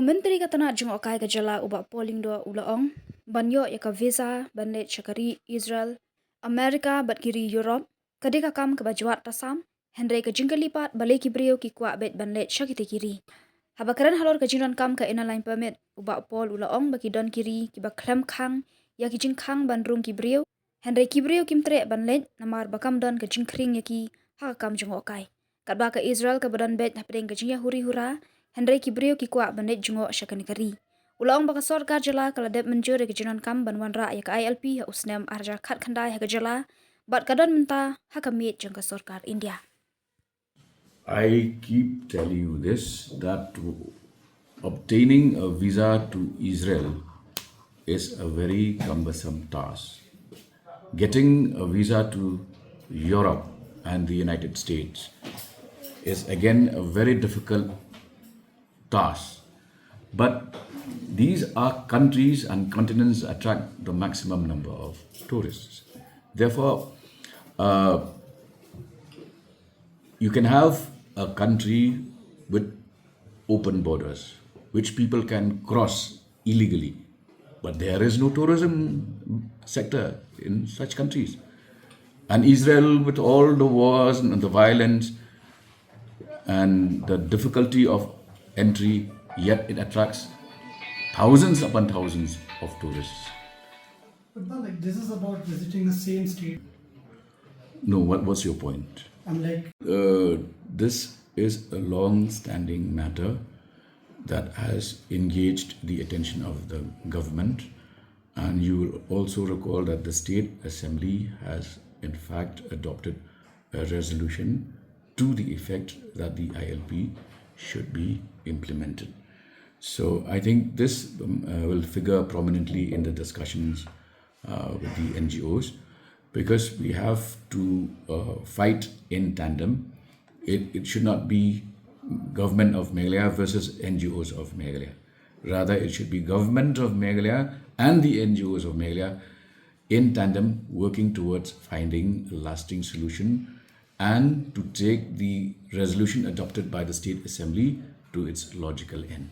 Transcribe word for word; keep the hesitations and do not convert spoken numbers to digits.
Myntri ka tnat jngohkai ka jylla u Bah Paul Lyngdoh u la ong ban ïoh ïa ka visa ban leit sha ka ri Israel, America bad ki ri Europe ka dei ka kam kaba jwat tasam, hynrei ka jingkylli pat balei ki briew ki kwah beit ban leit sha kitei ki ri. Haba kren halor ka jingdonkam ka Inner Line Permit, u Bah Paul u la ong ba ki don ki ri kiba khlem khang ïa ki jingkhang ban rung ki briew, hynrei ki briew kim treh ban leit namar ba kam don ka jingkhring ïa ki ha ka kam jngohkai. Katba ka Israel kaba don beit hapdeng ka jingïahuri hura, hynrei ki briew ki kwah ban leit jngoh sha kane ka ri. U la ong ba ka sorkar jylla ka la dep mynjur ïa ka jingdonkam ban wanrah ïa ka I L P ha u snem ar hajar khatkhyndai ha ka jylla, bad ka don mynta ha ka miej jong ka sorkar India. I keep telling you this, that obtaining a visa to Israel is a very cumbersome task. Getting a visa to Europe and the United States is again a very difficult task. But these are countries and continents attract the maximum number of tourists. Therefore, uh, you can have a country with open borders, which people can cross illegally. But there is no tourism sector in such countries. And Israel, with all the wars and the violence and the difficulty of entry, yet it attracts thousands upon thousands of tourists. But not like this is about visiting the same state. No, what, what's your point? I'm like, Uh, this is a long standing matter that has engaged the attention of the government. And you will also recall that the State Assembly has, in fact, adopted a resolution to the effect that the I L P should be implemented. So I think this um, uh, will figure prominently in the discussions uh, with the N G Os, because we have to uh, fight in tandem. It, it should not be government of Meghalaya versus N G Os of Meghalaya. Rather, it should be government of Meghalaya and the N G Os of Meghalaya in tandem working towards finding a lasting solution and to take the resolution adopted by the State Assembly to its logical end.